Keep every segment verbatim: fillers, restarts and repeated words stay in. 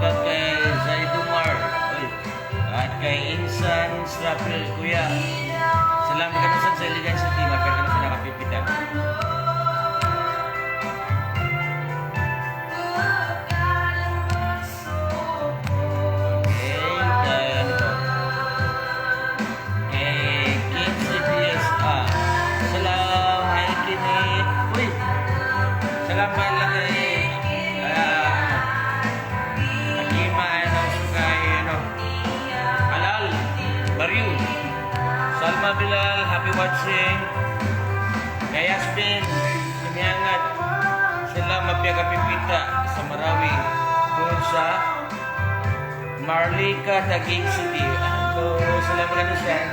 Kay Zaid Umar. Oy. At kay Insan Israfil, Kuya. Salam kano san sa Iligan City, mapiya kano san a kapipita. Okay, kay ano to? Kay Kim C P S, ah. Salam, hi, Kimi. Uy! Salam pala kay, ah, Hakima, ano, so kay, ano, Alal, Barrio. Salma Bilal, happy watching. Kay Aspen, Simiangad. Salam, mapiya kapipita sa Marawi. Doon sa Marlica, Taguig City. So, salam kano san.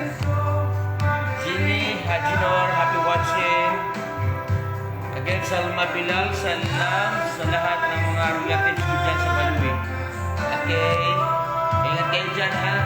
Jimmy Hajinor, happy watching. Again, Salma Bilal, salam sa lahat ng mga relatives ko dyan sa Balwe. Okay. Ingat kayo dyan, ha?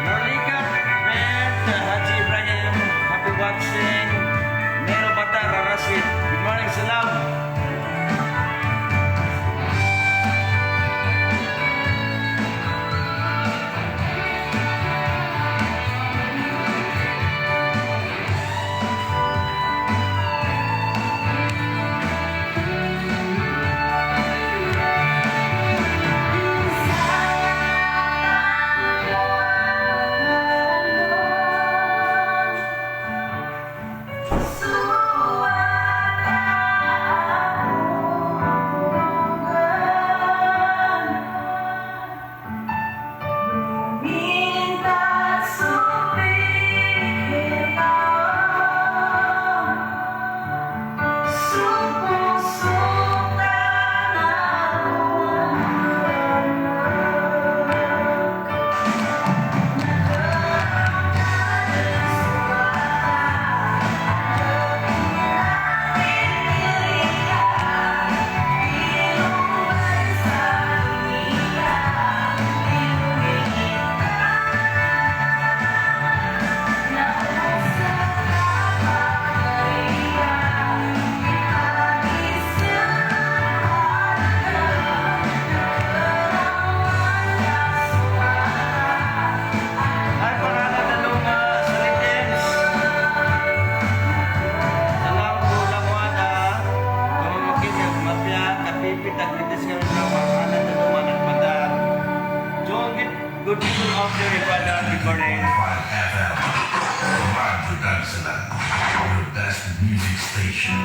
Nolikat met Haji Ibrahim, happy watching. Mero Batar Rashid, good morning, salam. Ay, pangalan na luma, Sir James. Salam ko lang wala. Mamamakin ka, mapiya, kapipit, agritis ka rin na, pangalan na luma, nagpadaan. Jongit, good people of the Ibadan, good morning. Five F M, Radyo Darussalam, your best music station.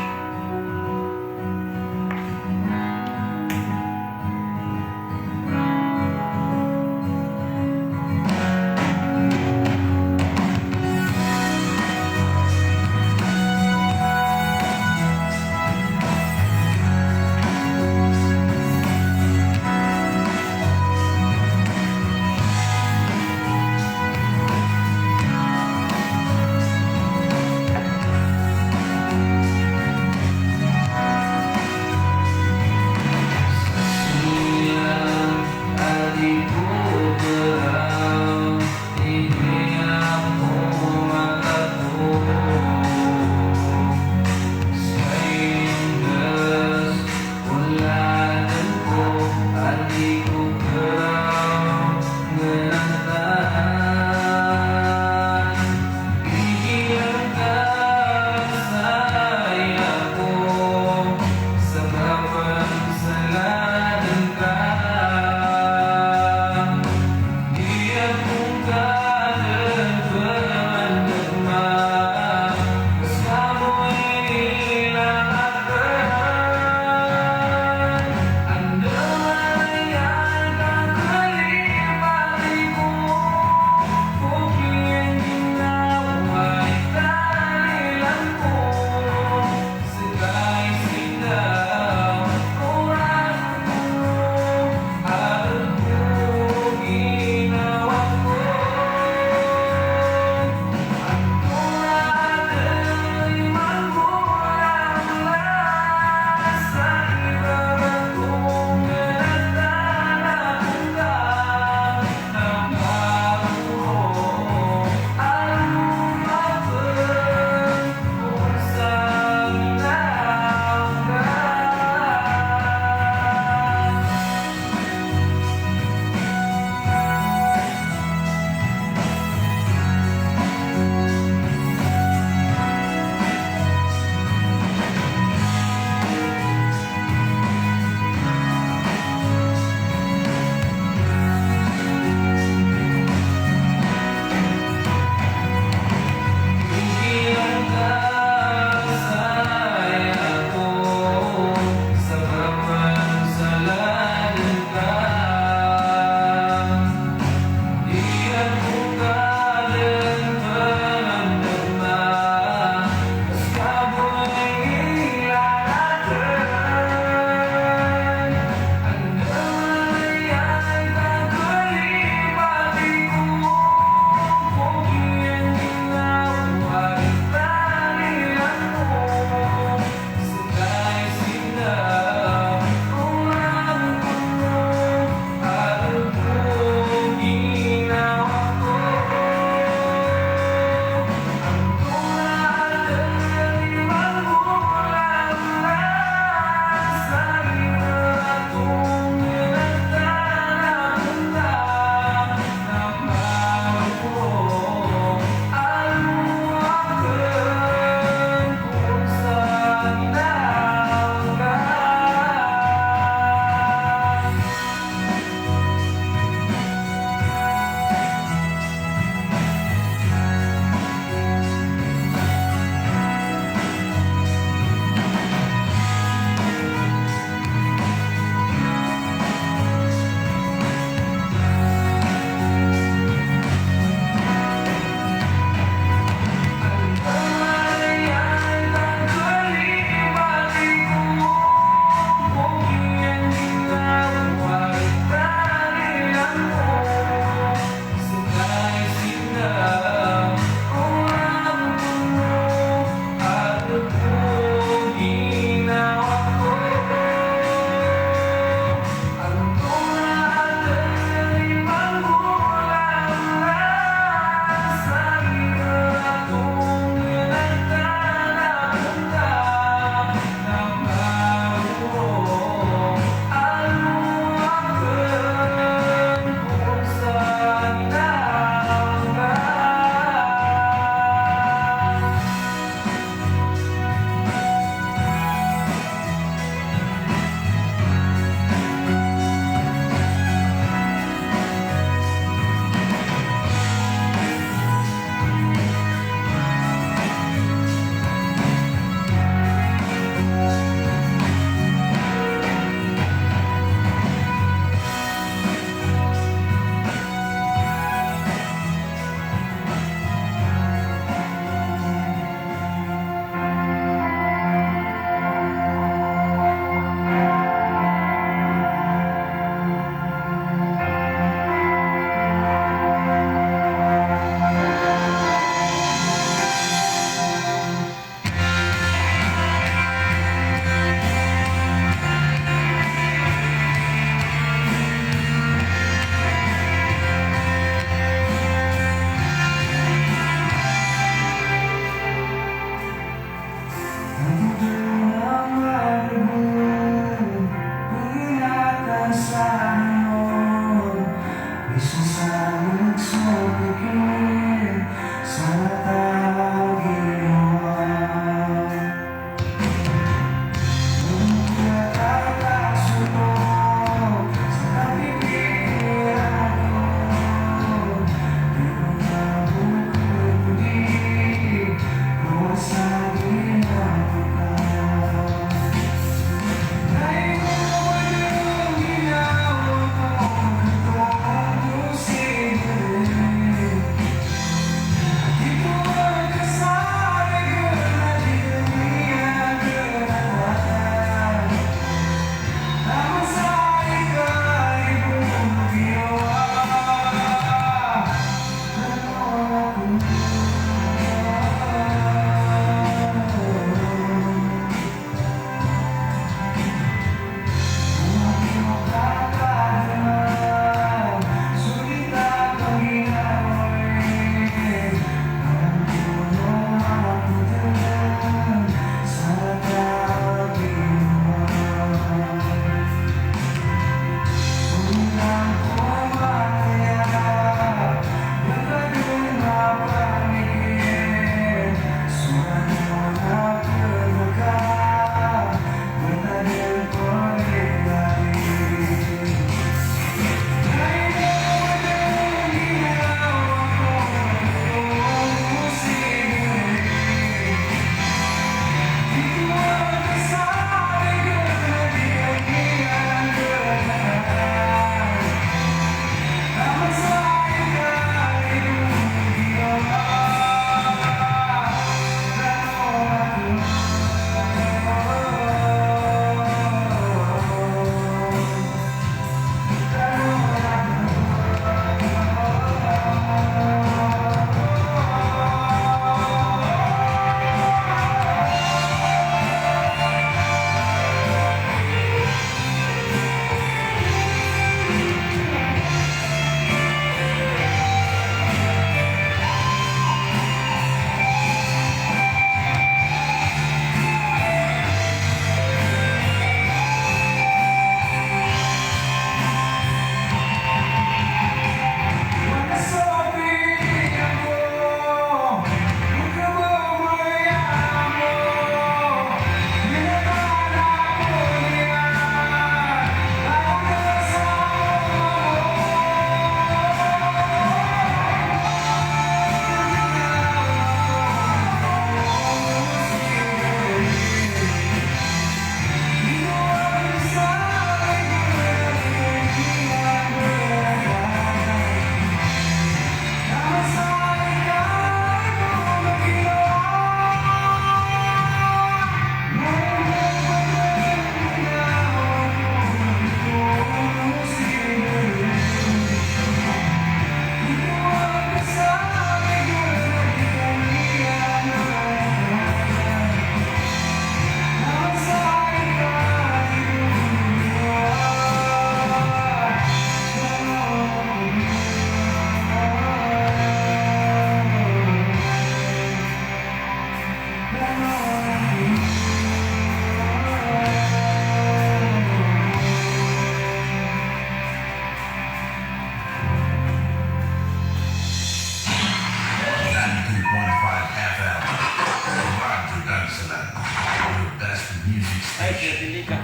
Salamat, Ika.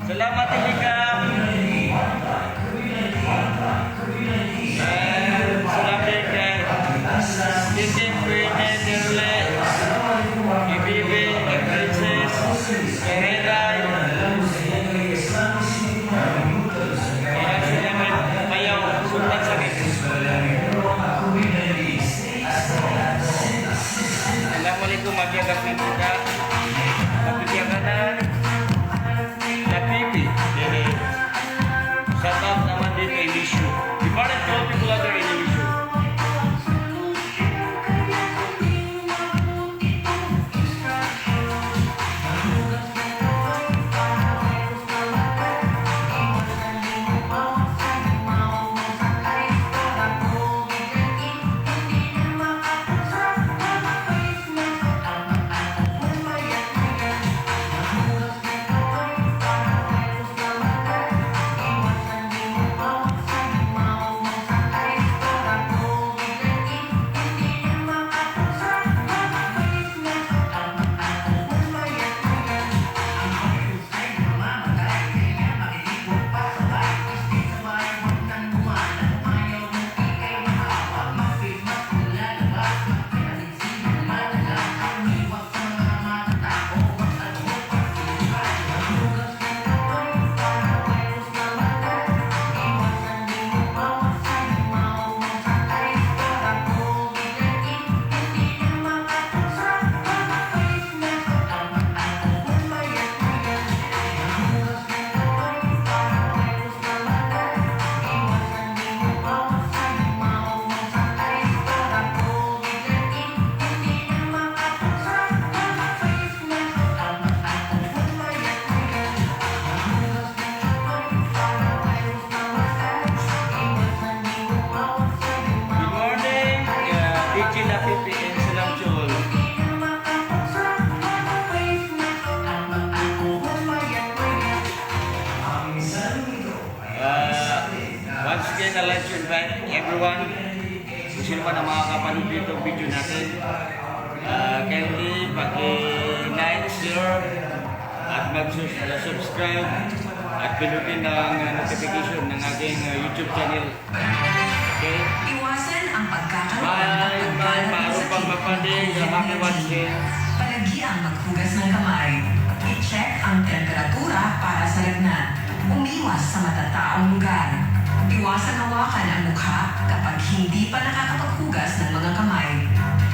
Salamat, Ika. Titi, Queenie, Dirle, Ibibi, Princess, Meray. Iya, salamat. Bayaw, Sultan Sakit. Assalamualaikum, Abi Agapito. Abi Agapito. Lapipi. Shout out naman din kay Nishu. Di ba nag-, people out there in Nishu? Good morning, uh, D J Lapipi and Salam Chol. Uh, once again, I'd like to invite everyone, kung sino man ang makakapanood dito video natin, uh, kindly paki-like, share, at mag-subscribe at pindutin ang, uh, notification ng aking, uh, YouTube channel. Okay? Iwasan ang pagkakaroon at pagkalat ng sakit o COVID nineteen. Palagiang maghugas ng kamay. I-check ang temperatura para sa lagnat. Umiwas sa matataong lugar. Iwasang hawakan ang mukha kapag hindi pa nakakapaghugas ng mga kamay.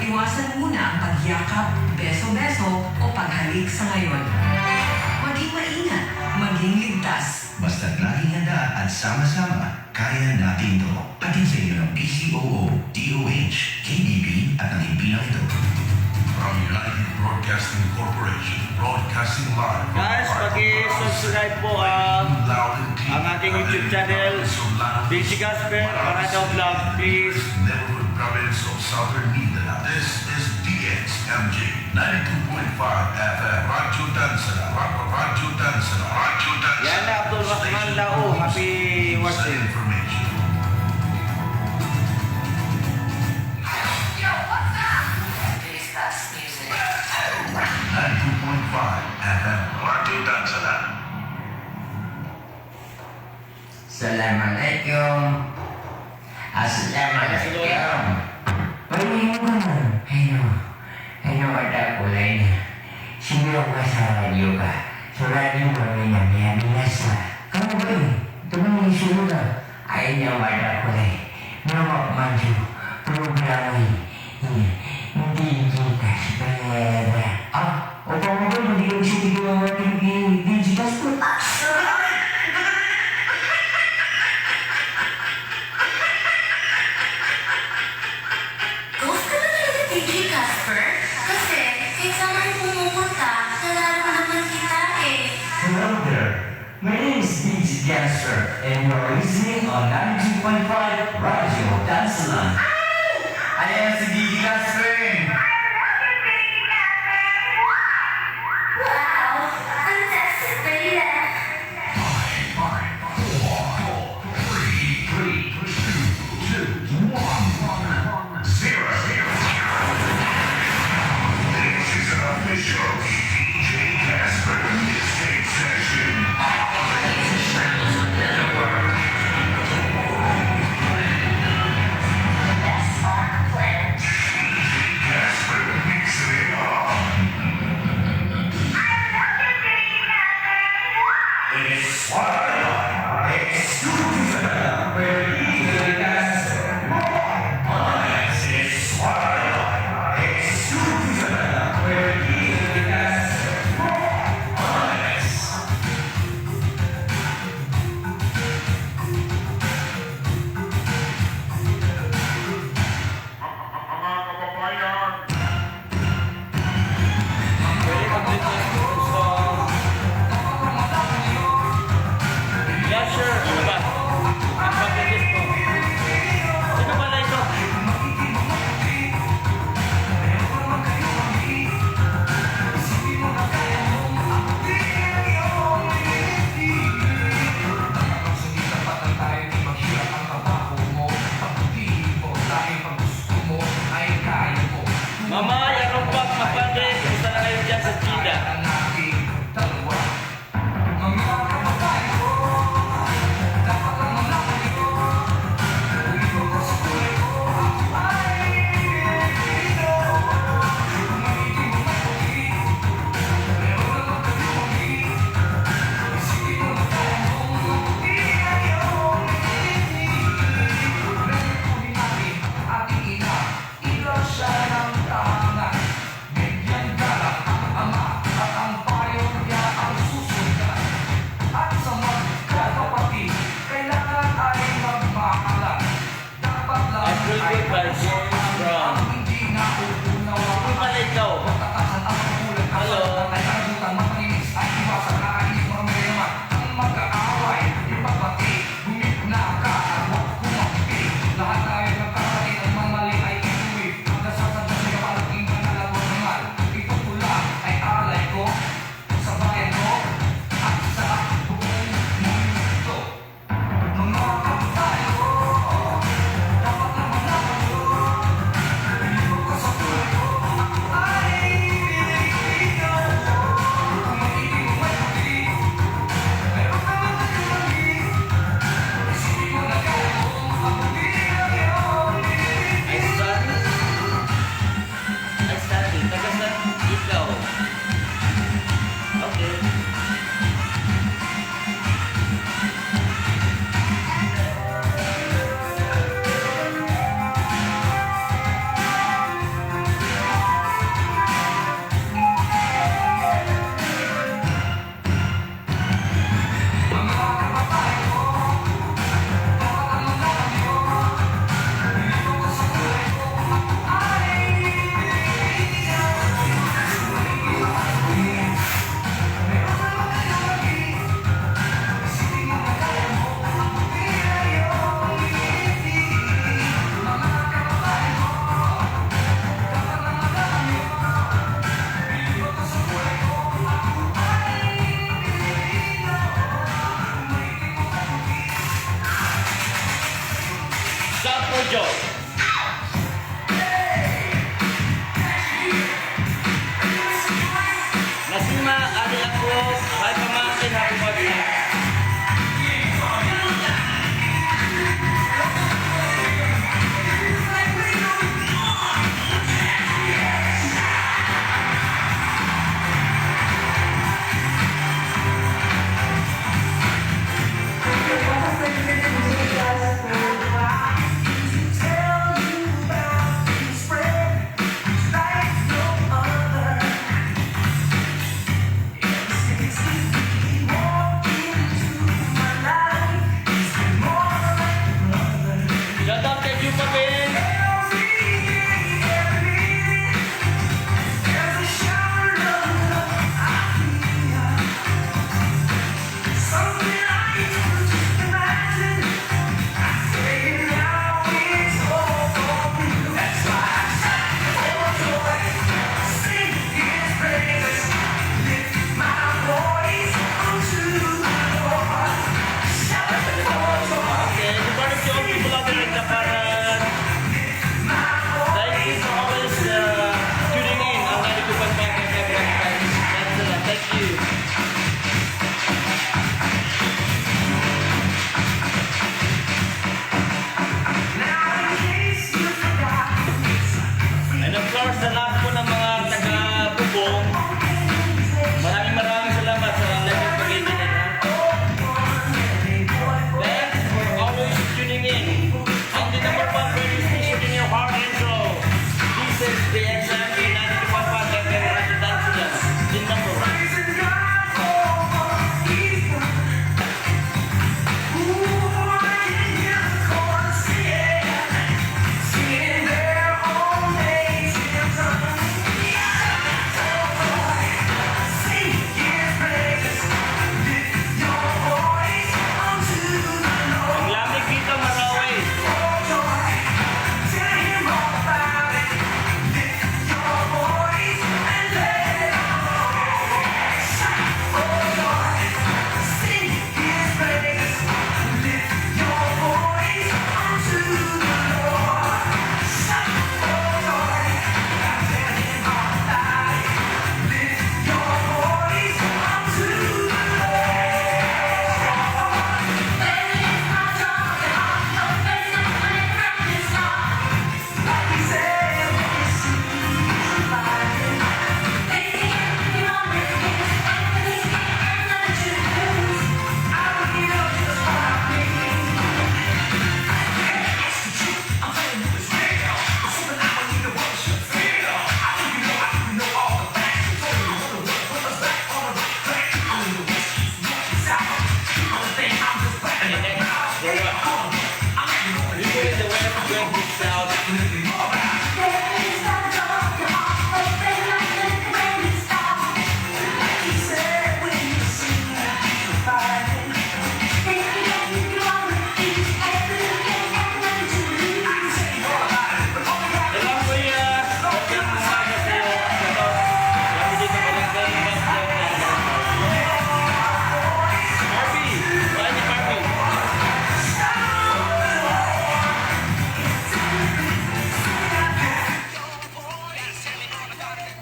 Iwasan muna ang pagyakap, beso-beso o paghalik sa ngayon. Maging maingat, maging ligtas. Basta't laging handa at sama-sama, kaya natin 'to. Hatid sa inyo ng P C O O, D O H, K B P at ang himpilang ito. From United Broadcasting Corporation, broadcasting live from Guys, paki-subscribe po ang, ang aking YouTube channel, D J Gasper Parada Vlog, please. Neighborhood province of Southern Mindanao. This is D X M J. Ninety-two point five F M, Radyo Dansala, Ra-, Radyo Dansala, Radyo Dansala. Yana Abdul Rahman Lao, happy watching. Information. Yo, what's up? This is music. Ninety-two point five F M, Radyo Dansala. Assalamualaikum. Assalamualaikum. Pwede mo ba? Ano? Ano, wata ko lay na. Siguro ka sa radyo ka. Sa radyo ka, may na, may abilas ka. Kamo ba yun? Ito ba yung siguro ka? Ay, na, wata ko lay. Mama ko man siya. Programa yun. Hindi kita si Pera. Ah, o pa mo ba, hindi ko siya tigil ang ating di-, di-, di-, di-, Ghost ka na talaga, D J Casper? Kasi, kahit saan ka pumupunta, nararamdaman kita eh. Hello there. My name is D J Casper, and you're listening on ninety-two point five Radyo Dansala. I am si D J Casper. Wow! Fantastic ba yun? Five, four, three, three, two, two, one, zero, zero. This is an official D J Casper. Of course, sa lahat po ng mga taga Bugong, maraming maraming salamat sa live na pag-ibig. Thanks for always tuning in on the number one radio station in your heart and soul. This is the X M P ninety-two point five F M Radyo Dansila, the number one.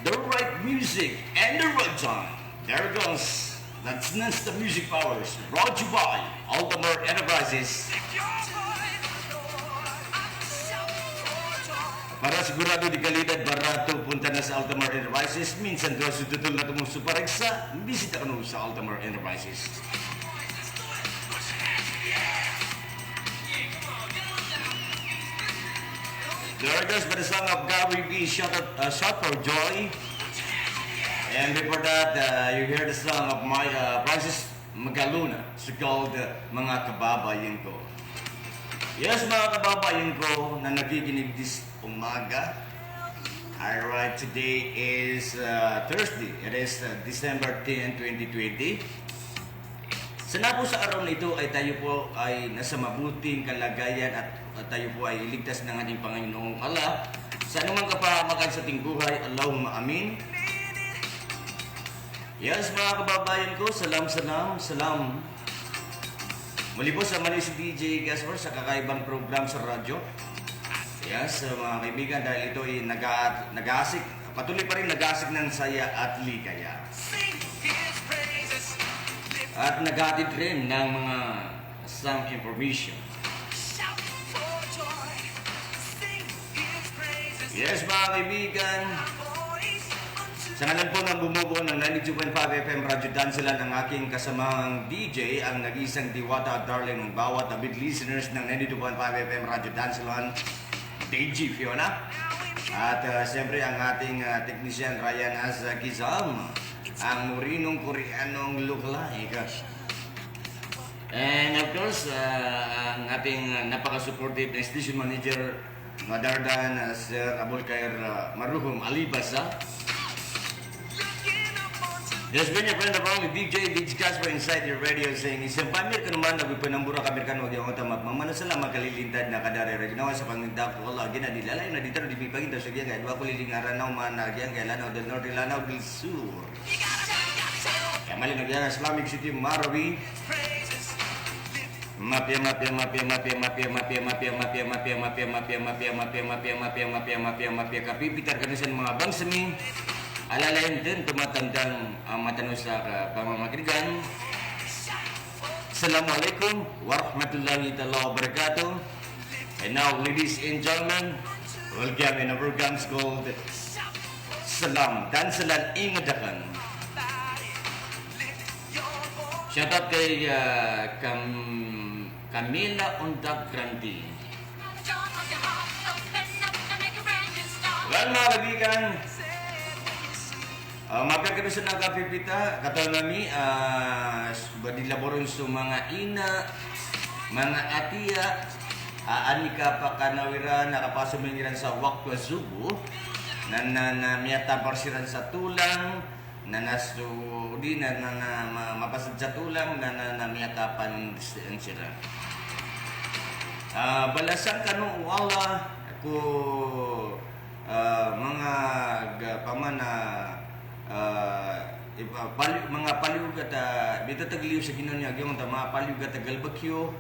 The right music and the right time. There goes. That's Nesta Music Powers. Brought to you by Altamar Enterprises. Para sigurado di kalidad, barato, punta na sa Altamar Enterprises. Minsan ka sa tutol na tumo sa paregsa, bisita kano sa Altamar Enterprises. There goes by the song of Gary V, Shout Out, uh, Shout for Joy. And before that, uh, you hear the song of my, uh, Francis Magalona. It's called, uh, Mga Kababayan Ko. Yes, mga kababayan ko na nakikinig this umaga. Alright, today is, uh, Thursday. It is, uh, December ten, twenty twenty. Sana po sa araw na ito ay tayo po ay nasa mabuting kalagayan at, at tayo po ay iligtas ng ating Panginoong Allah sa anumang kapahamakan sa ating buhay. Allahumma amin. Yes, mga kababayan ko, salam, salam, salam. Muli po sa mali si D J Gasper sa kakaibang program sa radyo. Yes, mga kaibigan, dahil ito ay naga-, nag-aasik, patuloy pa rin nag-aasik ng saya at ligaya. At naghahatid rin ng mga some information. Yes, mga kaibigan. Sa ngalan po ng bumubuo ng ninety-two point five F M Radyo Dansilan, ang aking kasamang D J, ang nag-iisang diwata at darling ng bawat avid listeners ng ninety-two point five F M Radyo Dansilan, D J Fiona. At, ah, siyempre, ang ating, ah, technician, Ryan Azakizam, ang morinong Koreanong lookalike. And of course, ah, ang ating, ah, napaka-supportive na station manager, Madardan, ah, Sir Abul Khair, ah, Maruhum Alibasa. Yes, been your friend of all, D J, D J Casper inside your radio saying, isang pamir ka naman, nagpipanambura kami kan wag yung otam at mamana sa lama kalilintad na kadari regnawa sa pangintap ko Allah, gina di lalay na di taro di pipagintaw sa giyangkaya, dua ko lilingaran na uman na giyangkaya, Lanao del Norte, Lanao del Sur. Kaya mali na giyangkaya, Islamic City, Marawi. Mafia, mafia, mafia, kapipitar kano san mga bangsa mi. Alalayan den tomatandang, ah, matano sa kapamamakrigan. Assalamualaikum warahmatullahi taala wabarakatuh. And now, ladies and gentlemen, Welcome in our programs called Salam dan Salam Inged Aken. Shout out kay, ah, Cam-, Camila Ondag Grande. Well, mga kaibigan, ah, mapakay ko sa nagapipita, katawan ami, ah, s-, ba di laboron so mga ina, mga atiya, ah, ani kapakanaw iran, na kapasoming iran sa wakto a subuh, na, na, na miyatabar siran sa tolang, na, na so, di, na, na, na ma-, mapasad sa tolang, na, na, na miyakapan s-, siran. Ah, balasan kano o Allah ko, ah, manga ga-, paman a, ah, ipa-, pali-, manga paliyogat a, bitategliyo sa ginawa niyo, giyangkoto a manga paliyogat a galebek iyo,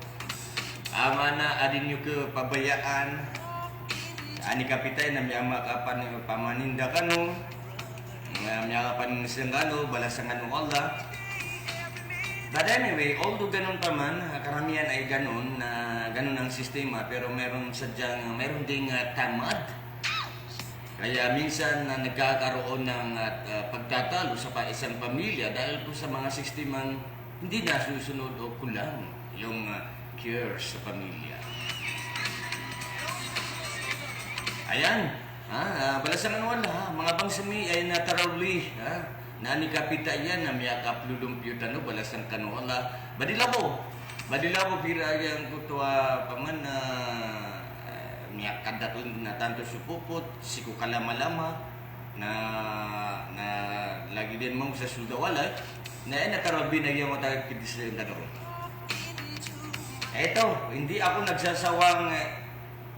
a maana a di niyo kepabayaan, ani kapitay na miyamakapan, pamaninda kano, na miyakapan siran kano, balasan kano o Allah. But anyway, although ganon paman, karamihan ay ganon, na ganon ang sistema, pero meron sadyang, meron ding, ah, tamad. Kaya minsan na nagkakaroon ng, ah, ah, pagtatalo sa pa-, isang pamilya dahil po sa mga sistemang hindi nasusunod o kulang yung, ah, care sa pamilya. Ayan. Ha, ah, balasan kano o Allah, ha? Manga bangsa mi, ay na tarawih, ha? Na ani kapitay iyan na miyakaplolompiyo tano, balasan kano o Allah. Badila bo. Badila bo pira giyangkoto a paman a, ah, miyakadakel na tanto so popot, sii ko kalamalama, na, na lagid iyan mambo sa soled a walay, na aya na tarawih na giyangkoto a kidiskusiyon tano. Eto, hindi ako nagsasawang, eh,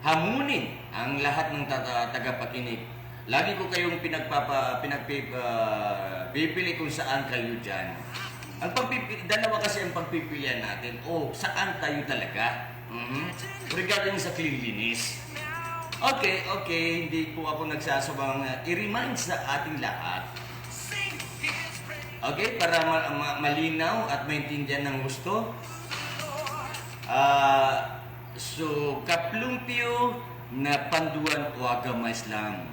hamonin ang lahat ng taga-, tagapakinig. Lagi ko kayong pinagpapa-, pinagpi-, ah, pipili kung saan kayo diyan. Ang pagpipi-, dalawa kasi ang pagpipilian natin. O, saan tayo talaga? Mhm. Regarding sa cleanliness. Okay, okay, hindi po ako nagsasawang, ah, i-remind sa ating lahat. Okay, para ma-, ma-, malinaw at maintindihan ng husto. Ah, so, kaplompiyo na pandoan o agama Islam.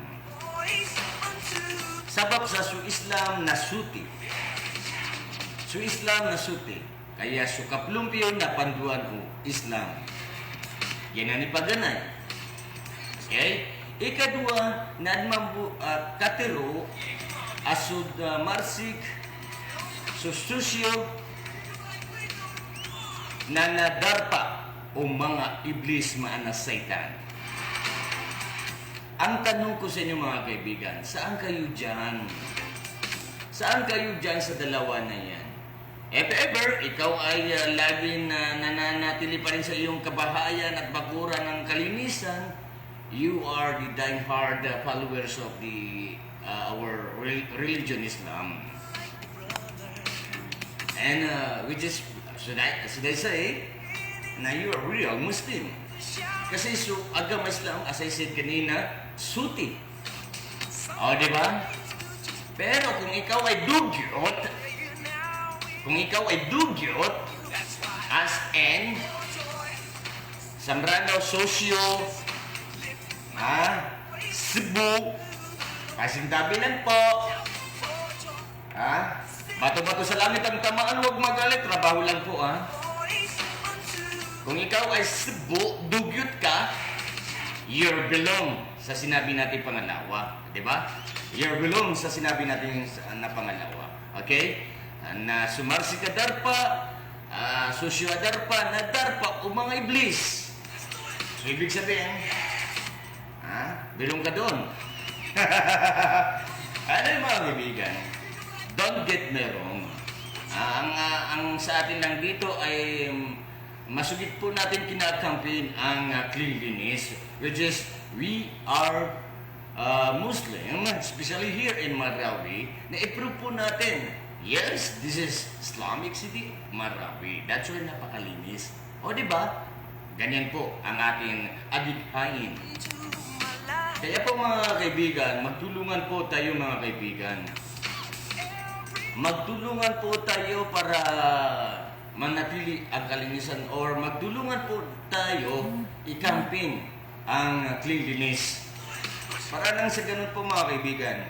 Sabap sa so Islam na suti. So Islam na suti. Kaya so kaplompiyo na pandoan o Islam. Giyanan i paganay. Okay? Ikadowa, na adn mambo, ah, katharo a so, ah, marsik, so sosyo, na nadarpa o manga iblis, maana saitan. Ang tanong ko sa inyo, mga kaibigan, saan kayo diyan? Saan kayo diyan sa dalawa na yan? If ever ikaw ay, ah, lagi na nananatili pa rin sa iyong kabahayan at bakuran ng kalinisan, you are the die-hard, ah, followers of the, ah, our re-, religion Islam. And, ah, which is, should I, should I say, na you are real Muslim. Kasi so agama Islam, as I said kanina, suti. O, di ba? Pero kung ikaw ay dugyot, kung ikaw ay dugyot, as in, Samrano, sosyo, ha? Sebo, pasintabi lang po. Ha? Bato-bato sa langit ang tamaan, huwag magalit, trabaho lang po, ha? Kung ikaw ay sebo, dugyot ka, you're belong sa sinabi nating pangalawa, di ba? You're belong sa sinabi natin sa, na pangalawa. Okay? Na sumarsi ka darpa, ah, sosyo a darpa, na darpa o manga iblis. So, ibig sabihin, ha? Belong ka doon. Ano yung mga kaibigan? Don't get me wrong. Ah, ang, ah, ang sa atin lang dito ay, mm, masugid po natin kinakampihan ang, ah, cleanliness, which is we are, ah, Muslim, especially here in Marawi, na i-prove po natin, yes, this is Islamic city, Marawi. That's why napakalinis. O, di ba? Ganyan po ang ating adhikain. Kaya po, mga kaibigan, magtulungan po tayo, mga kaibigan. Magtulungan po tayo para manatili ang kalinisan, or magtulungan po tayo i-campaign ang cleanliness. Para nang sa ganun po, mga kaibigan,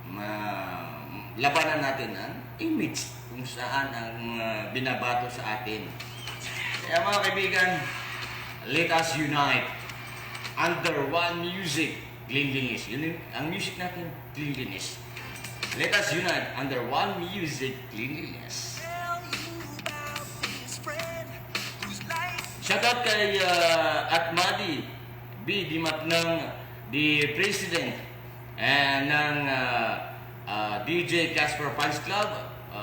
ma-, labanan natin ang image kung saan ang, ah, binabato sa atin. Kaya, mga kaibigan, let us unite under one music, cleanliness. Yun yung, ang music natin, cleanliness. Let us unite under one music, cleanliness. Shoutout kay, ah, Atmadi B Dimapnang, the president, eh, ng, ah, ah, D J Casper Fans Club.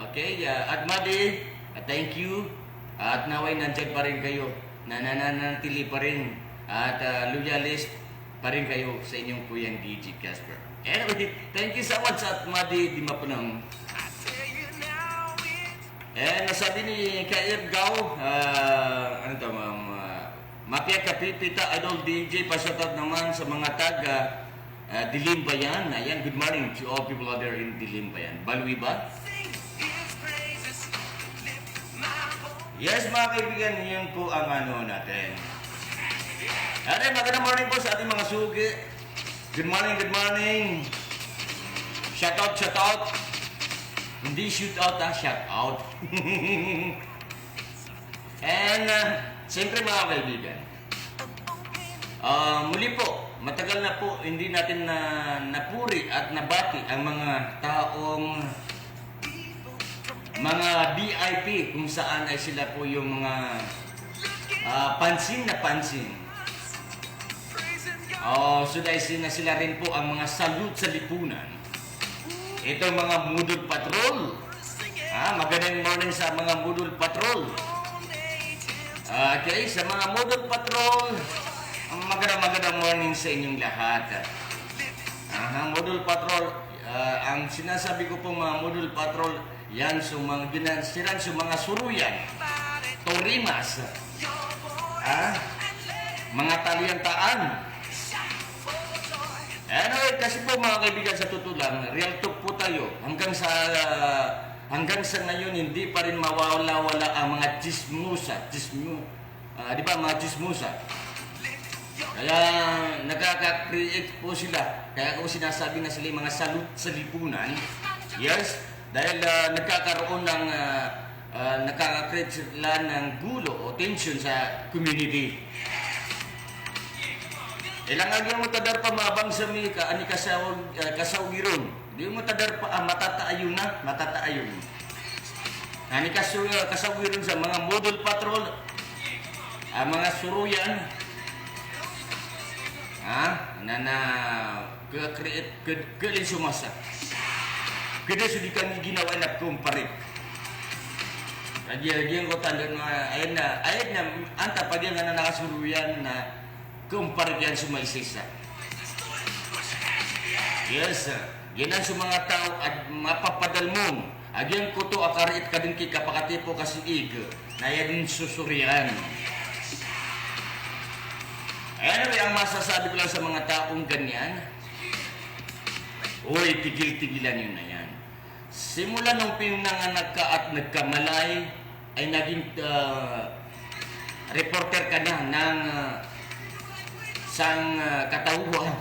Okay, ah, Atmadi, ah, thank you. At nawa'y nandyan pa rin kayo, na nananatili pa rin, at, ah, loyalist pa rin kayo sa inyong kuyang D J Casper. Anyway, thank you so much, Atmadi Dimapnang. Eh, nasabi ni Kair Gao, ah, ano to, ma'am, ah, Mafia Kapipita, Idol D J, pa-shoutout naman sa mga taga, ah, Dilimbayan. Ayan, good morning to all people out there in Dilimbayan. Balwi ba? Yes, mga kaibigan, yun po ang ano natin. Ayan, magandang morning po sa ating mga suki. Good morning, good morning. Shout out, shout out. Hindi shoot out, ah, shout out. And, ah, siyempre, mga kaibigan, ah, muli po, matagal na po hindi natin na napuri at nabati ang mga taong, mga V I P, kung saan ay sila po yung mga, ah, pansin na pansin. O, sudaisi na sila rin po ang mga salute sa lipunan. Itong mga Model Patrol. Ah, magandang morning sa mga Model Patrol. Okay, sa mga Model Patrol, magandang, magandang morning sa inyong lahat. Aha, Model Patrol, ah, ang sinasabi ko pong mga Model Patrol, yan so mga ginan-, siran so mga suruyan, torimas, ah, mga taliantaan. Anyway, kasi po, mga kaibigan, sa totoo lang, real talk po tayo. Hanggang sa, hanggang sa ngayon, hindi pa rin mawawala-wala ang mga tsismosa, tsismo-, ah, di ba, mga tsismosa. Kaya nakaka-create po sila. Kaya ko sinasabi na sila yung mga salute sa lipunan. Yes, dahil, ah, nagkakaroon ng, ah, ah, nakaka-create sila ng gulo o tension sa community. Ilang agyo mo tadarpa mabang sa Mika, ani kasawag, ah, kasawag iron. Di mo tadarpa, ah, matataayon na, matataayon. Ani kasu-, kasawag iron sa mga Model Patrol, ah, mga suruyan. Ha? Na, na, ka-create, ka-, kalin sumasa. Kada so di kami ginawa na kumparik. Lagi, lagi ang kota na, ayan na, ayan na, anta pa di nga na nakasuruyan na kumparik yan sumaysisa. Yes, sir. Giyanan so mga taw a mapapadalmon a giyangkoto a kariit ka dn ki kapakatipo ka sii, na aya dn so soriyan. Anyway, ang masasabi ko lang sa mga taong ganyan, oy, tigil-tigilan niyo na yan. Simula nung pinanganak ka at nagkamalay, ay naging, ah, reporter ka na ng, ah, sang, ah, katauhan.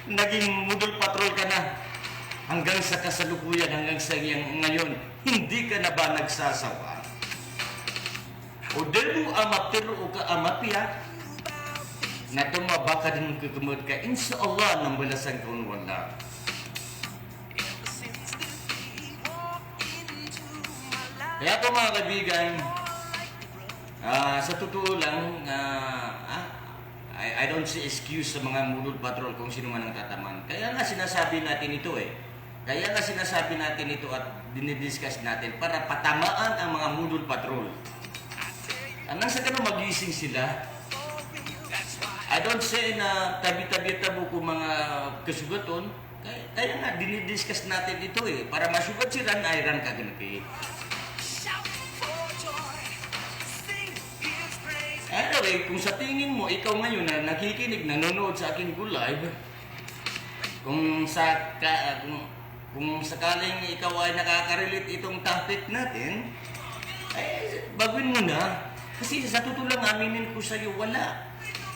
Naging Model Patrol ka na hanggang sa kasalukuyan, hanggang sa ngayong ngayon. Hindi ka na ba nagsasawa? O di mo a mapiro o ka a mapiya na tumaba ka dn kagmod ka, insha Allah, na mbalasan ka on o Allah. Kaya po, mga kaibigan, ah, sa totoo lang, ah, ah, I, I don't see excuse sa mga Model Patrol kung sino man ang tatamaan. Kaya nga sinasabi natin ito eh. Kaya nga sinasabi natin ito at dinidiscuss natin para patamaan ang mga Model Patrol. Nang sa ganun, magising sila. I don't say na tabi-tabi tabo ko mga kasugaton. Kaya, kaya nga, dinidiscuss natin ito eh. Para masugat sila na iran kaganti. Anyway, kung sa tingin mo, ikaw ngayon na nakikinig, nanonood sa akin ko live, kung sa ka-, kung, kung sakaling ikaw ay nakaka-relate itong topic natin, ay, baguhin mo na. Kasi sa totoo lang, aminin ko sa'yo, wala.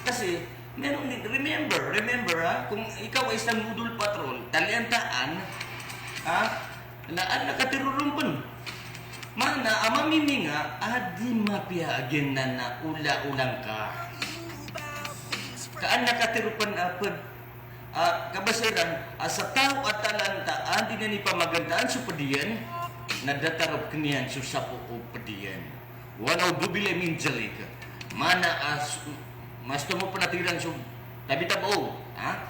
Kasi, Meron din, remember, remember, ha? Kung ikaw ay sa Model Patrol, talian taan, ha? Na adn a katharo ron pn. Maana a mamiminga a di mapiya a giyanan na olaola ngka. Ka adn a katharo pn a pd, a, kabasa iran a sa taw a talanta a di niyan ipamagantaan so pd iyan, na datar o pkn iyan so sapo o pd iyan. Wa na'udhu billahi min dhalik. Maana a s-, mas tomo pn a tig iran so tabi-tabi o, ha?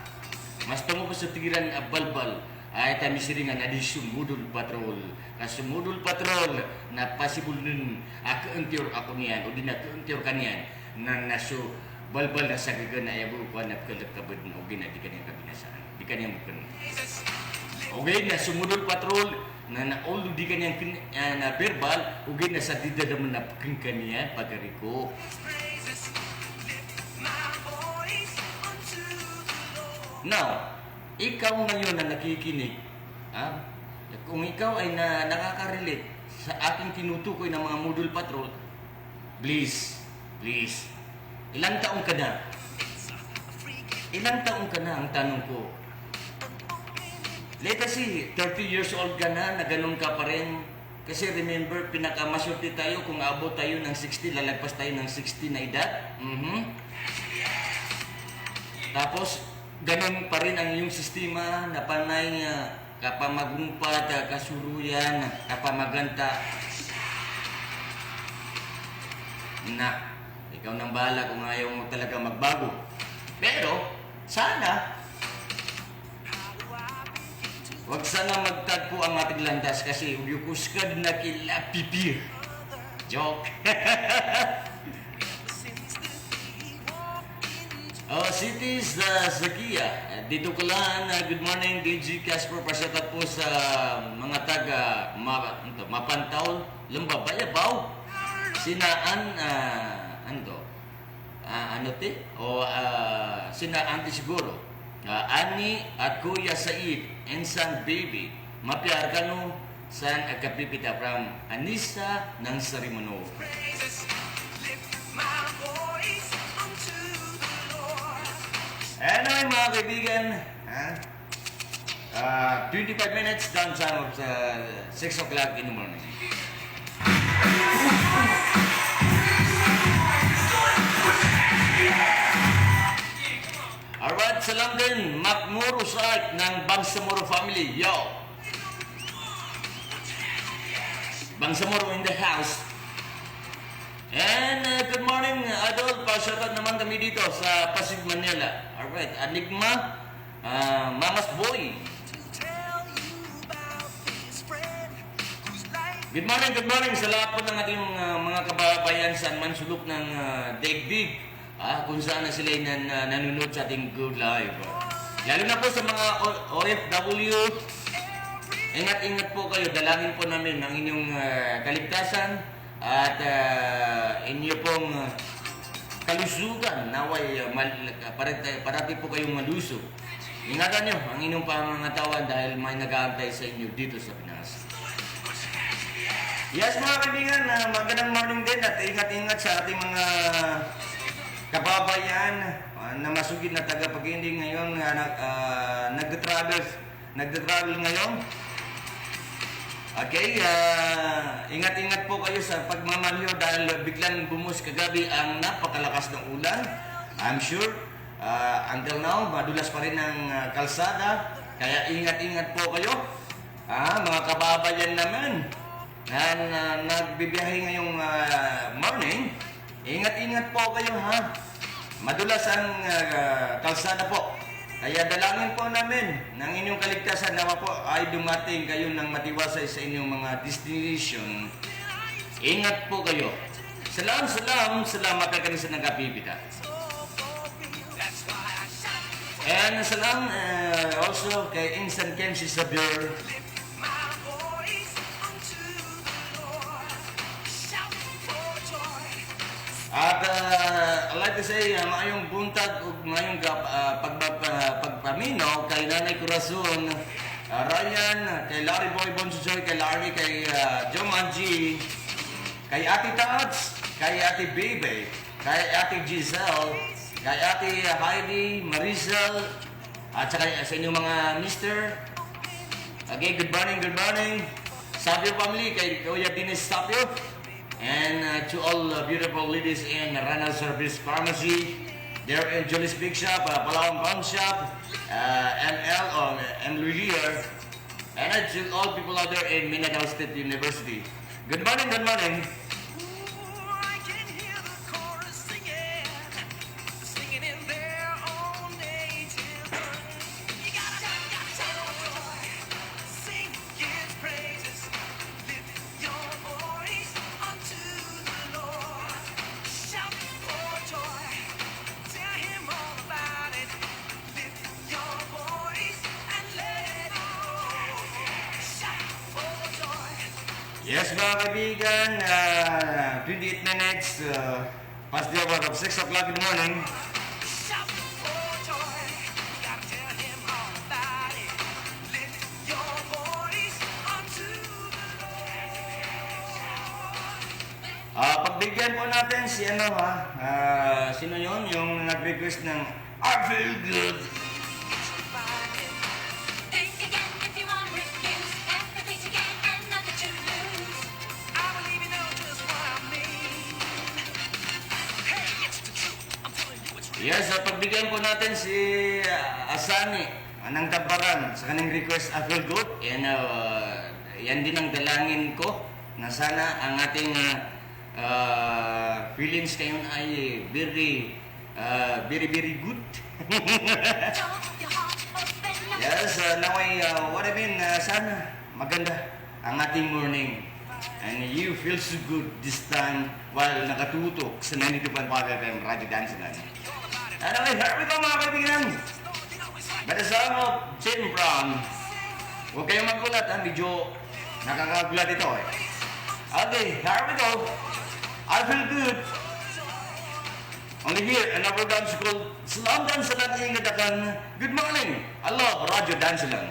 Mas tomo pn so tig iran a balbal. Aya ta misiringan a di so Model Patrol. Ka so Model Patrol na possible dn a khaantiyor ako niyan, odi na khaantiyor ka niyan. Na, na so balbal na sa gaga na aya bo ko a na pkalkabd na ogaid na di ka niyan kabinasaan. Di ka niyan mkn. Ogaid na so Model Patrol, na, na although di ka niyan kn-, ah, na verbal, ogaid na sa di dadamn a pkn ka niyan, pagari ko. Now, ikaw ngayon na nakikinig, ha? Kung ikaw ay na, nakaka-relate sa aking tinutukoy na mga Model Patrol, please, please, ilang taon ka na? Ilang taon ka na, ang tanong ko. Let us say, thirty years old ka na, na ganun ka pa rin. Kasi remember, pinakamaswerte tayo kung aabot tayo ng sixty, lalagpas tayo ng sixty na edad. Mhm. Tapos, ganun pa rin ang iyong sistema na panay, ah, kapamagumpat, ah, kasuruyan, kapamaganta. Na, ikaw nang bahala kung ayaw mo talaga magbago. Pero, sana, wag sana magtagpo ang ating landas kasi ugyukos ka na kila pipir. Joke. Oh, City sa Zakia. Dito ka lang. Ah, good morning, D J Casper. Pa-shoutout po sa mga taga Ma-, ano to, Mapantaw, Lembab, Bayabaw. Sina An, ah, ano to? Ah, ano ti? O, ah, sina Auntie siguro. Ah, Ani at Kuya Said, Insan Baby. Mapiya rkano san a kapipita from Anissa ng Sarimanok. Anyway, mga kaibigan, ha? Ah, twenty-five minutes down sa, sa six o'clock in the morning. Alright, salam din, Macmoro Saik ng Bangsamoro family. Yo! Bangsamoro in the house. And, uh, good morning, Idol. Pa-shoutout naman kami dito sa Pasig, Manila. Alright, Enigma, uh, Mamas Boy. Good morning, good morning sa lahat po ng ating, uh, mga kababayan saan man sulok ng, uh, daigdig. Ah, kung saan na sila nan-, uh, nanonood sa ating Go Live. Lalo na po sa mga O-, O F W, ingat-ingat po kayo. Dalangin po namin ang inyong, uh, kaligtasan. At, ah, inyo pong, ah, kalusugan, nawa'y, ah, mal-, parati, parati po kayong malusog. Ingatan niyo ang inyong pangangatawan dahil may nag-aantay sa inyo dito sa Pinas. Yes, mga kaibigan, ah, magandang morning din at ingat-ingat sa ating mga kababayan, ah, na masugid na tagapakinig ngayon, ah, nag-, ah, nagta-travel nagta-travel ngayon. Okay, ah, ingat-ingat po kayo sa pagmamaneho dahil biglang bumuhos kagabi ang napakalakas na ulan. I'm sure, ah, until now, madulas pa rin ang, ah, kalsada. Kaya ingat-ingat po kayo. Ah, mga kababayan naman na, na nagbibiyahe ngayong, ah, morning, ingat-ingat po kayo, ha? Madulas ang, ah, kalsada po. Kaya dalangin po namin ng inyong kaligtasan, nawa po ay dumating kayo ng matiwasay sa inyong mga destination. Ingat po kayo. Salam, salam, salamat sa kanisa nagkapipita. And salam, eh, also kay Insan Ken si Xavier. At, ah, I'd like to say, ah, maayong buntag ug maayong gab-, ah, pagba-, ah, pagpaminaw kay Nanay Corazon, ah, Ryan, kay Larry Boy Bonjoy, kay Larry, kay, ah, Jom Angie, kay Ate Tats, kay Ate Bebe, kay Ate Giselle, Kay Ate Heidi, Maricel, at saka sa inyong mga mister. Okay, good morning, good morning. Sapio family, kay Kuya Dennis Sapio. And, uh, to all, uh, beautiful ladies in Rana Service Pharmacy, there in Julie's Big Shop, uh, Palawan Pawn Shop, uh, M L, um, M L here. And I to all people out there in Mindanao State University. Good morning, good morning. Yes, mga kaibigan, ah, twenty-eight minutes, ah, past the hour of six o'clock in the morning. Ah, pagbigyan po natin si ano, ha, ah, sino yun? Yung nag-request ng I Feel Good. Yes, ah, pagbigyan po natin si, ah, Asani, Anang Tamparan, sa kanyang request, I Feel Good. Yan, ah, yan din ang dalangin ko na sana ang ating, ah, ah, feelings ngayon ay very, ah, very, very good. Yes, ah, naway, ah, what I mean, ah, sana maganda ang ating morning. And you feel so good this time while nakatutok sa ninety-two point five F M Radyo Dansalan. Anyway, here we go, mga kaibigan. By the sound of Jim Brown. Huwag kayong magulat, ha? Medyo nakakagulat ito, eh. Okay, here we go. I Feel Good. Only here in our dance called Slam Dansalan, inged aken. Good morning. I love Radyo Dansalan.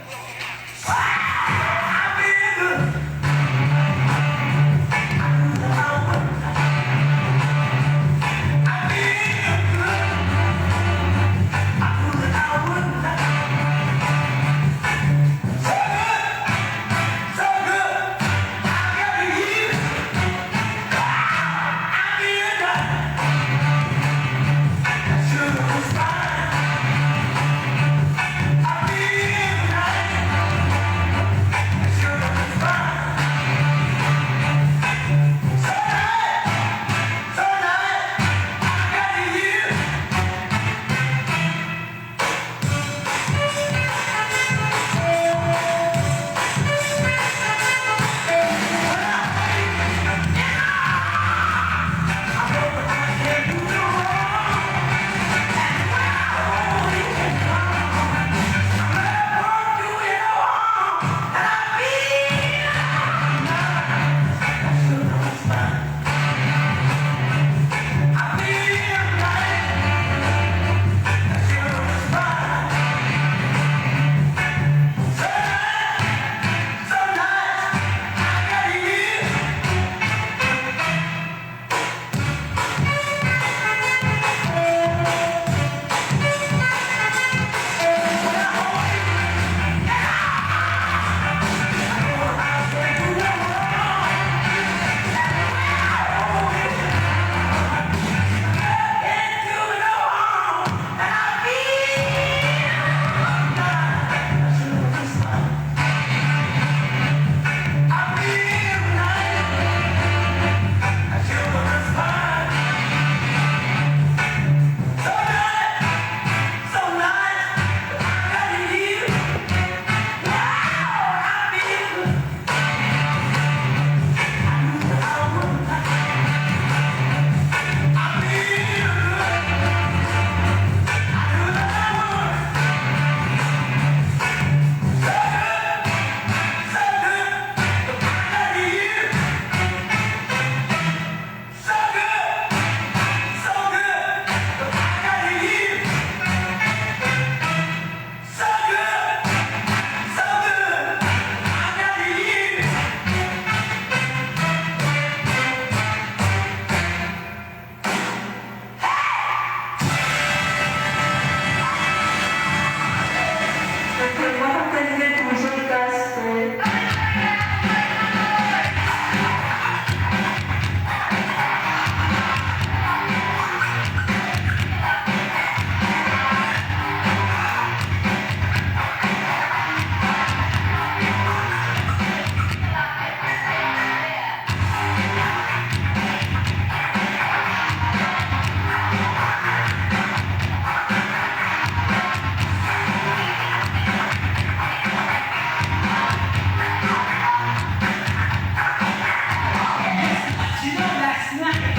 You know, last night,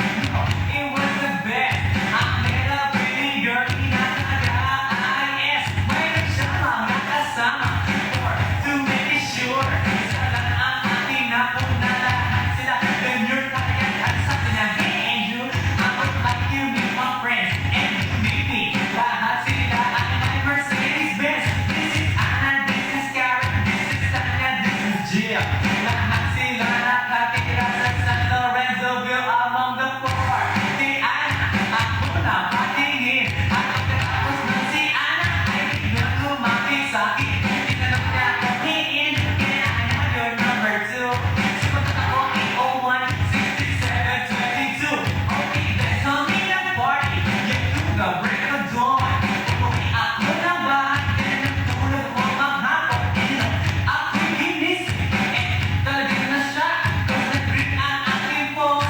it was the best. I met a pretty girl in Naga I S. Mayroon siya mga kasama before. To make it sure, isa lang ang ating napuna. Lahat sila, then you're tired. At sabi niya, "Hey, Andrew, I would like you meet my friends." And you meet me. Lahat sila ay may Mercedes Benz. This is Anna, this is Karen, this is Tanya, this is Jill. Lahat sila nakatira sa San Lorenzo View among the four. Si Anna, ako na patingin. At pagkatapos nun si Anna ay biglang lumapit sa akin. Tinanong niya ako, "Hey, Andrew, can I have your number two?" Sumagot ako, "Eight oh one, six seven twenty-two." Okay, then kami nag-party, yun to the break of dawn. Umuwi ako ng bahay, then natulog ako maghapon. And ako'y ginising, eh, talaga na siya. 'Cause nag-ring ang aking phone.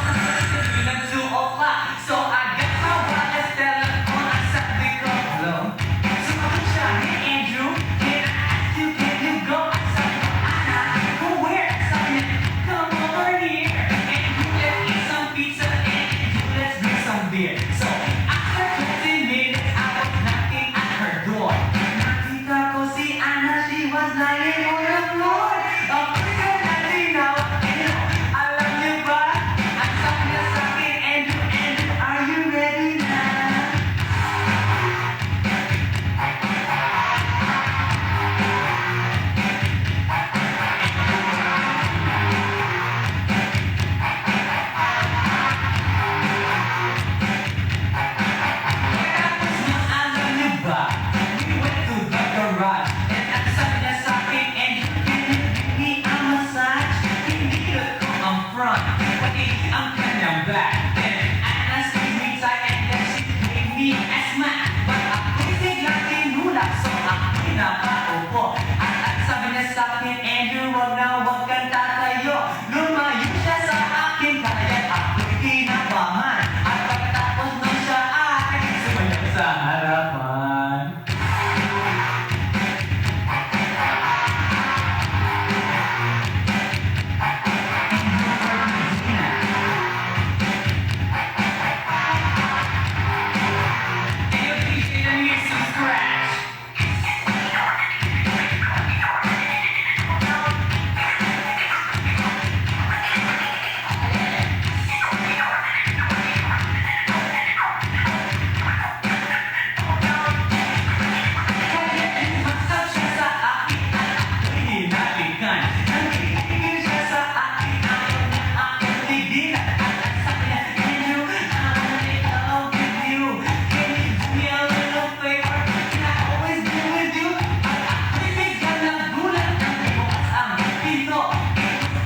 Sabi ng two o'clock. So I got my wallet, telephone, at sabi ko, "Hello?" Sumagot siya, "Hey, Andrew, can I ask you, can you go?" At sabi ko, "Anna, go where?" Sabi niya, "Come over here, and you, let's eat some pizza, and you, let's drink some beer." So after twenty minutes, I was knocking at her door. Nakita ko si Anna, she was lying on the floor. Ako'y kanya tinawag, "Hello, alam niyo ba?" Ang sabi niya sa akin, "Andrew, Andrew, are you ready na?" Pagkatapos nun, alam niyo ba, we went to the garage, and ang sabi niya sa akin, "Andrew, can you give me a massage?" Pinindot ko ang front, pati ang kanyang back. Then, Anna squeezed me tight, and then she gave me a smack. But ako'y biglang tinulak, so ako'y nakaupo. At ang sabi niya sa akin, "Andrew, wag na, wag kang tatayo." Lumayo siya sa akin, kaya ako'y kinabahan. At pagkatapos nun siya ay sumayaw sa harapan.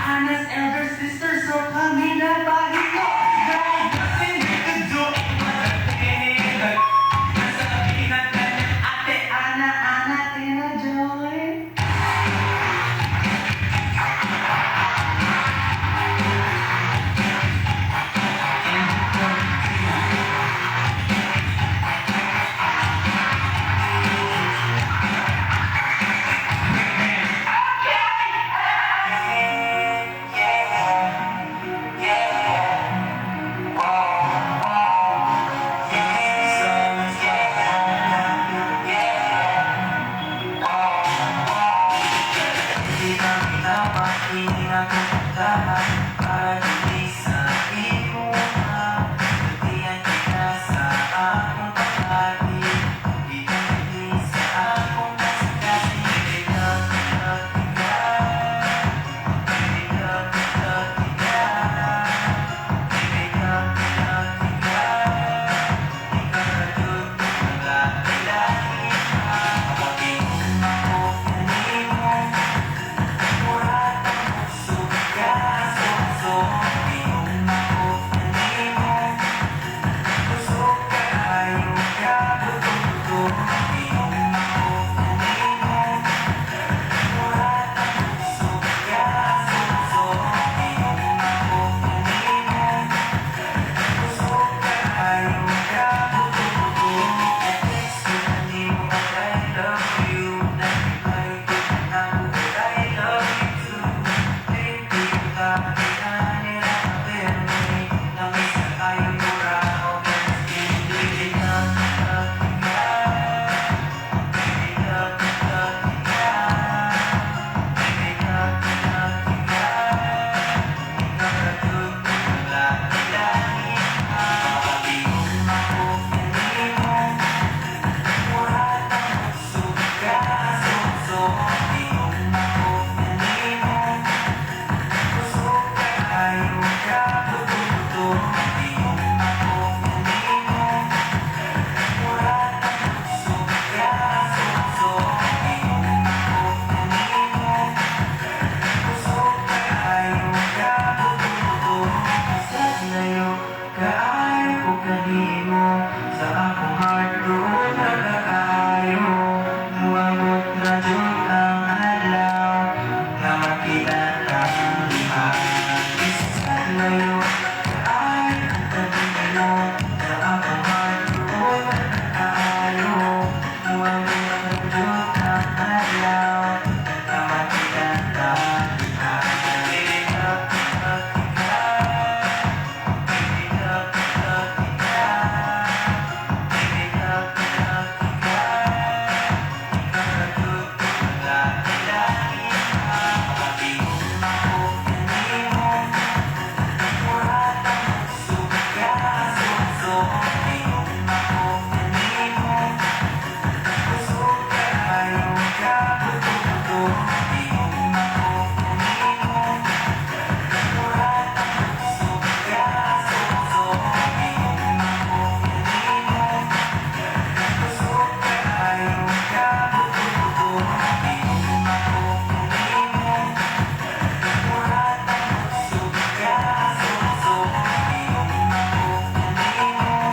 Anna's elder sister, so kami na pagiyo. There was nothing we could do, it was a pain in the, sabi ng kanyang ate, "Anna, Anna, can I join?"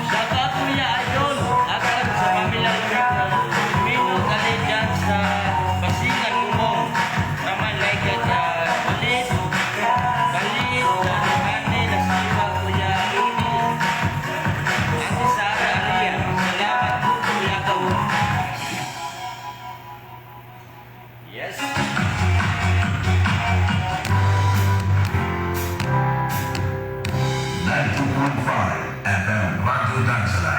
Shout out, Kuya Idol, at sa pamilya ni Mino Kalijan sa Basingan, Gumong. Taman Laikat, ah, Balit, Balit, ah, Rohani, Nasiwa, Kuya Udi, Ate Sara, Alia. Salamat po, Kuya Idol. Yes. Ninety-two point five F M Radyo Dansala.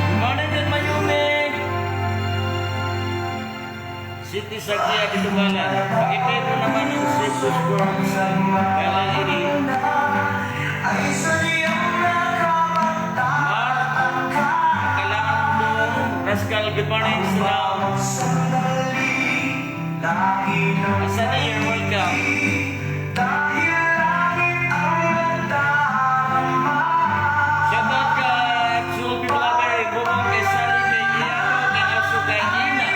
Good morning, Tito Mayumi. Siti Sakia Ditogalan. Pakipit mo naman ang Sipos Sports Gallery. Mark Kalamdong Rascal, good morning, Sinaw. Asani, you're welcome. Shout out ka Sulbi Blabay, Bobong kay Sally, kay Ian, kay Aso, kay Ina.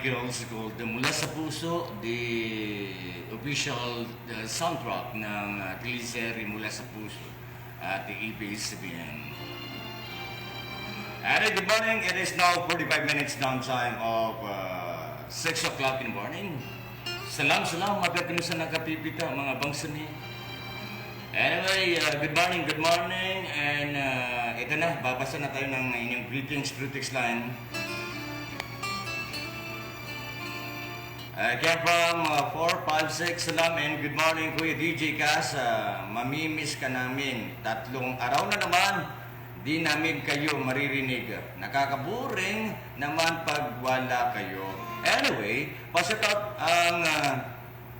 Also called the Mula sa Puso, the official, uh, soundtrack ng, uh, teleserye Mula sa Puso at the A B S C B N. Alright, good morning. It is now forty-five minutes downtime of, uh, six o'clock in the morning. Salam, salam, mapiyakn san a kapipita, manga bangsa mi. Anyway, uh, good morning, good morning. And, uh, ito na, babasa na tayo ng inyong greetings through text line. Uh, came from, uh, four five six, salam and good morning, Kuya D J Kas. Uh, mamimiss ka namin. Tatlong araw na naman, di namin kayo maririnig. Nakakaboring naman pag wala kayo. Anyway, pa-shout out ang, uh,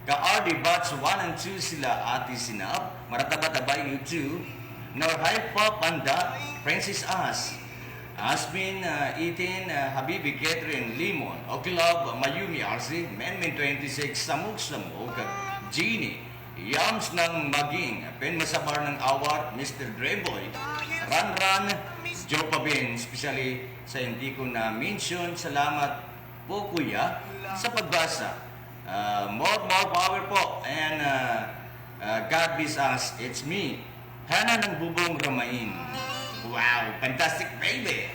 ka-R D Bats one and two sila Ate Sinab. Maratabat a Baguio two. Norhaifa Panda, Princess As. Asmin, uh, Ethan, uh, Habibi, Catherine, Limon, Okilab, Mayumi, R C, Menmen twenty-six, Samok Samok, Jeannie, Yams ng Maging, Pen Masabar ng Awar, Mister Dreboy, Ranran, Joe Pabin, especially sa hindi ko na-mention. Salamat po, Kuya, sa pagbasa. Uh, more, more power po. And, uh, uh, God bless us. It's me, Hana ng Bubong Ramain. Wow, fantastic, baby.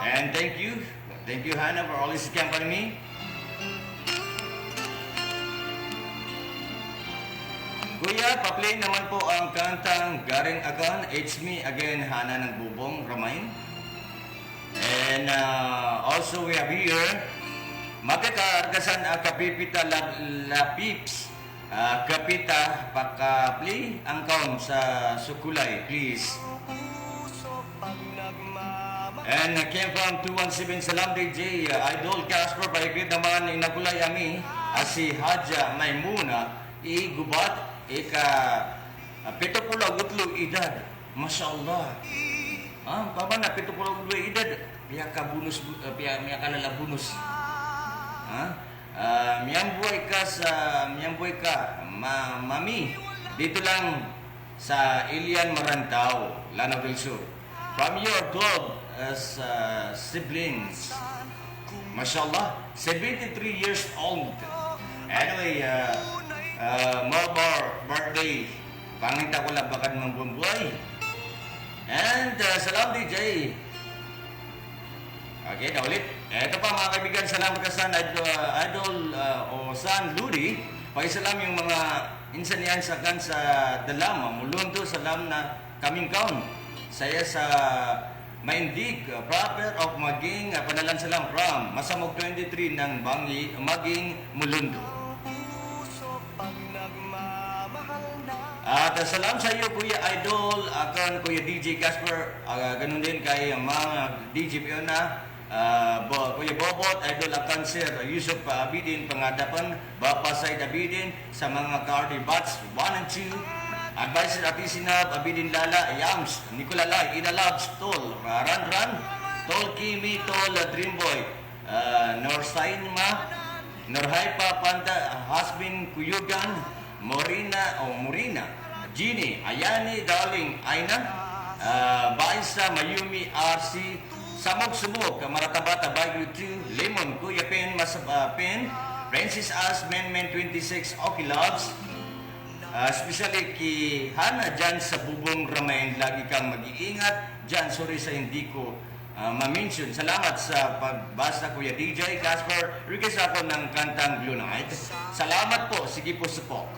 And thank you. Thank you, Hana, for always accompanying me. Kuya, pa-play naman po ang kantang Garing Akan, It's Me Again, Hana ng Bubong Ramain. And, uh, also we have here, mapiyakn san a kapipita la, la peeps. Ah, kapita, paka-play angkaon sa Sukulay, please. And, uh, came from two one seven, salam D J, uh, Idol Casper, paikrit naman inakulay ami, a si Haja Maimuna, i Gubat, ika, uh, pito polo ago tlo idad. Masha Allah. Ha, paman a pito polo ago tlo idad, piyakabonus, eh, piya-, miyakalala bonus. Ha? Ah, miyambuhay ka sa, miyambuhay ka, ma-, mami. Dito lang sa Ilian, Marantaw, Lanao del Sur. From your twelve, uh, sa siblings. Masha Allah, seventy-three years old. Anyway, uh, uh, more, more birthday. Pangita ko lang bakad mambuhay. And, uh, salam D J. Okay, na ulit. Eto pa, mga kaibigan, salamat ka san Idol, uh, Idol, uh, o san Ludi. Pakisalam yung mga insan iyan sa kan sa Dalam, Mulonto, salam na kaming kaon. Saya sa Maindig, uh, proper of Maging, uh, panalan salam from Masamog twenty-three ng Bangi, Maging, Mulonto. At, uh, salam sa iyo, Kuya Idol, akan Kuya D J Casper, uh, ganun din kay mga D J Piona, uh, Bo-, Kuya Bobot, Idol akan Sir Yusuf, uh, Abidin, Pangadapan, Bapa Said Abidin, sa mga Cardi Bats one and two, Adviser Ati Sinab, Abidin Lala, Yams, Nicola Lai, Ina Labs, Tol, Raran Ran, Tol Kimi, Tol, uh, Dreamboy, uh, Norsainma, Norhaipa Panda, Hasbin Kuyugan, Morina, o Morina, Jeannie, Ayani, Darling, Aina, ah, Baisa, Mayumi, R C, Samog Sumog, Maratabat a Baguio two, Lemon, Kuya Pen, Mas-, ah, Pen, Princess As, Men Men twenty-six, Okay Loves, ah, especially ki Hana dyan sa Bubong Ramain, lagi kang mag-iingat dyan, sorry sa hindi ko ah, ma-mention. Salamat sa pagbasa, Kuya D J Casper. Request ako ng kantang Blue Night. Salamat po. Sige po, sapo.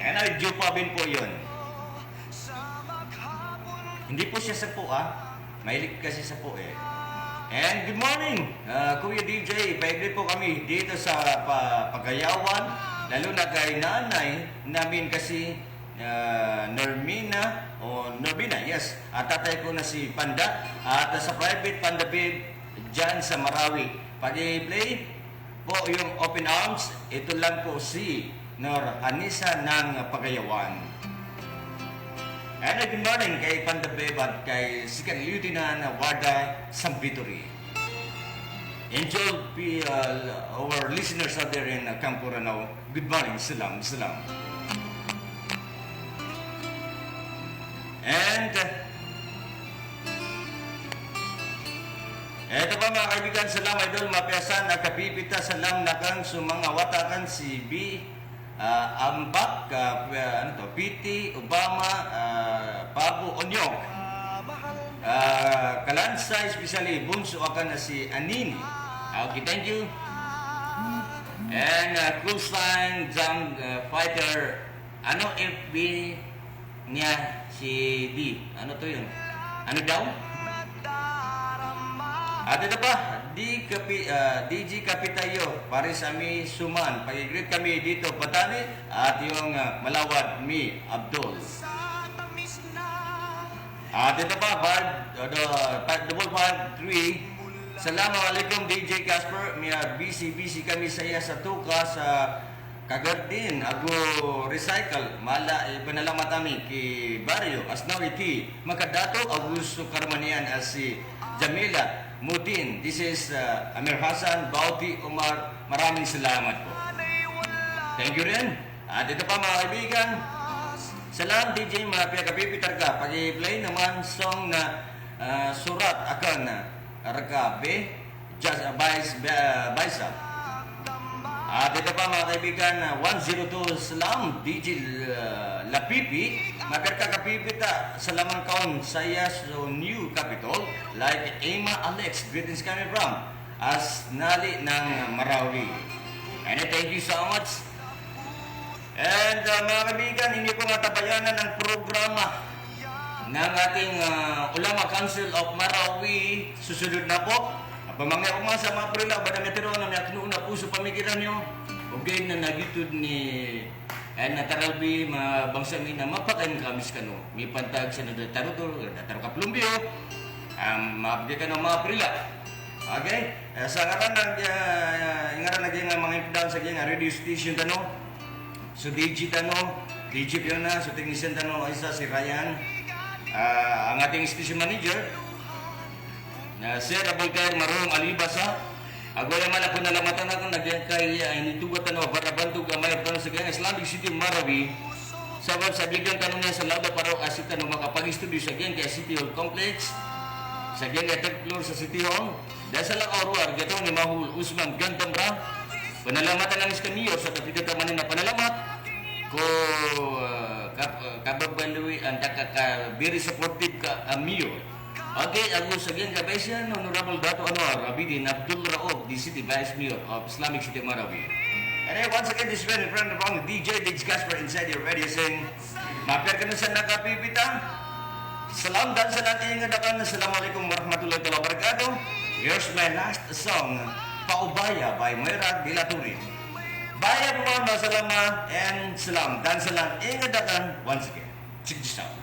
And I do pa din po yun. Hindi po siya sapo, ah. Mahilig kasi sapo, eh. And good morning, ah, Kuya D J. Paigli po kami dito sa pa-, Pagayawan. Lalo na kay nanay namin kasi ah, Normina, o Normina, yes. At tatay ko na si Panda. At, ah, sa private, Panda Babe, dyan sa Marawi. Pag-i-play po yung Open Arms, ito lang po si Nor Hanisa ng Pagayawan. And, uh, good morning kay Panda Babe at kay Second Lieutenant Warda Sambituri. And to all pe-, uh, our listeners out there in, uh, Campo Ranao, good morning, salam, salam. And, uh, Salam idol, mapiya san a kapipita, salam na kang so manga wata akn si B, ah, Ambak, ah, ano to, P T, Obama, ah, Pabo, Onyok. Ah, Kalansa, especially bonso akn a si Anin. Ah, okay, thank you. And, ah, Cool Sign, Jam, ah, Fighter, ano F B niya si D. Ano to yun? Ano daw? At ito pa, D Kapi-, ah, D J Kapitayo, Paris Ami Suman, pag-greet kami dito, Patani, at yung, ah, Malawad Mi Abdul. At ito pa, five, ano, five double five three. Assalamualaikum D J Casper, miya busy, busy kami saya sa tuka sa Kagardin, ago recycle, mala, eh, panalamat ami ki Baryo, Asnawi ki Makadato, ago so karoma niyan a si Jamila Mutin. This is, uh, Amir Hassan, Bauti Omar. Maraming salamat po. Thank you rin. At ito pa, mga kaibigan. Salam, D J, mapiya kapipita rka. Pag-i-play naman song na, ah, Surat Akn Rka Be. Just, ah, Bais-, Ba-, Baisa. At ito pa, mga kaibigan, ah, one zero two Salam, D J, ah, Lapipi. Mapiya rka kapipita, salaman ka on saya so new capital, like Emma Alex, greetings kami from Asnali ng Marawi. And thank you so much. And, ah, mga kaibigan, hindi ko matabayanan ang programa ng ating, ah, Ulama Council of Marawi. Susunod na po. Pamangni ako mga sa mga prila, ba na metero na may akno na puso pamikiran niyo. Okay na nagitod ni, eh, na taralbi, mga bangsa mi na mapakain kami sa kano. May pantag sa nadatarutol, datar ka plumbyo. Um, mabigay ka ng mga prila. Okay? Eh, sa ngaran ng, ah, ngaran ng mga impdaw sa giyang radio station tano. So, D J tano, D J Fiona, so technician tano, isa si Ryan. Ah, ang ating station manager, na Sir Abulkair Marong Alibasa. Ago aya mala ko na lamatan ako, na giyangkaya, ah, initugat tano, para bantog a mayap tano sa giyang Islamic City Marawi. Sabap sa bigyan tano niya sa laba para a sii tano makapag-studio sa giyangkaya City Hall Complex. Sa giyangkaya third floor sa City Hall. Da sa lakaw roo a rk tano ni Mahul Usman Gandamra. Panalamatan ami ska Mayor sa kapitataman iyan a panalamat ko, ah, kap-, ah, kababaloy antaa ka, ka very supportive ka, ah, Mayor. Okay, ago sa giyangkaya Vice iyan, Honorable Dato Anwar Abidin Abdul Rauf, the City Vice Mayor of Islamic City Marawi. And I once again, this is your friend from D J Diggs Casper inside your radio saying, mapiya rkano san a kapipita. Salam dan salam ingd akn. Assalamualaikum warahmatullahi taala wabarakatuh. Here's my last song, Paubaya by Moira Dilaturi. Baya po, masalama, and salam dan salam ingd akn once again. Check this out.